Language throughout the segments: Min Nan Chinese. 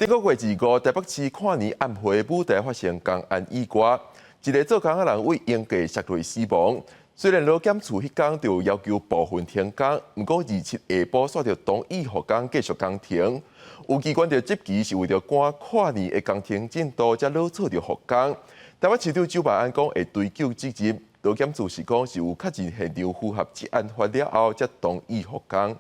頂個月25，台北市跨年暗會舞台發生工安意外，一个做工仔人對鷹架摔落死亡。雖然勞檢處彼工就要求部分停工，毋過27下晡煞著同意復工繼續工程。有機關就質疑是為著趕跨年的工程進度，才落錯著復工。台北市長蔣萬安講會追究責任，勞檢處是講是有確認現場符合職安法了後，才同意復工。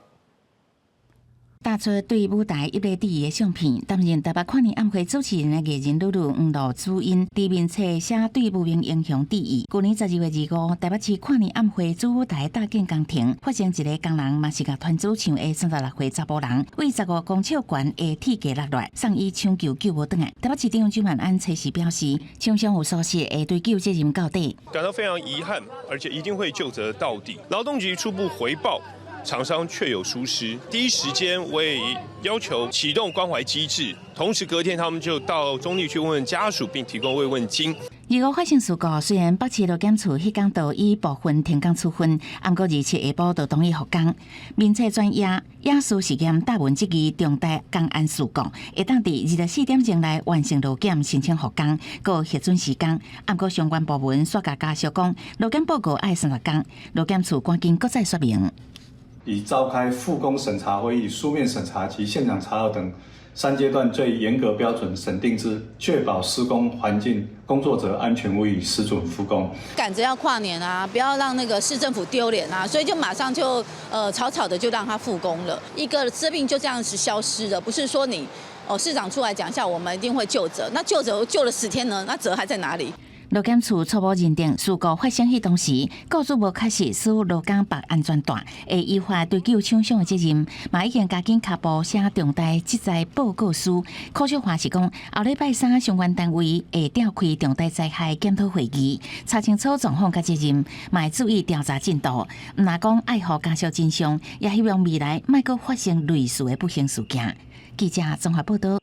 搭出對舞台一個第一的相片，擔任台北跨年暗會主持人的藝人露露黃羅主茵，佇面冊寫對無名英雄致意。舊年12月25，台北市跨年暗會主舞台搭建工程發生一个工人嘛是樂團主唱的36歲查埔人，對15公尺懸的鐵架落來，送醫搶救救無轉來。台北市長蔣萬安初時表示，廠商有疏失會追究責任到底。感到非常遺憾，而且一定會究責到底。勞動局初步回報，廠商確有疏失，第一時間我也要求啟動關懷機制，同時隔天他們就到中壢去慰問家屬，並提供慰問金。 25發生事故，雖然北市勞檢處彼工就以部分停工處分，毋過27下晡就同意復工。面冊專頁亞斯實驗答文質疑重大工安事故，會當佇24點鐘內完成勞檢申請復工，閣核准時間。毋過相關部門煞共家屬講，勞檢報告愛30工，勞檢處趕緊閣再說明。已召開復工審查會議、書面審查及現場查核等三階段最嚴格標準審定之，確保施工環境、工作者安全無虞，始准復工。趕着要跨年啊，不要讓那個市政府丟臉啊，所以就馬上就草草的就讓他復工了。一個生命就這樣子消失了，不是說你哦市長出來講一下，我們一定會究責。那究責究了10天呢？那責還在哪裡？勞檢處初步認定事故發生彼當時，雇主無確實使勞工縛安全帶，會依法追究廠商的責任，嘛已經加緊跤步寫重大職災報告書。柯秀華是講，後禮拜三相關單位會召開重大災害檢討會議，查清楚狀況佮責任，嘛會注意調查進度。毋但講愛予家屬真相，也希望未來莫閣發生類似的不幸事件。記者綜合報道。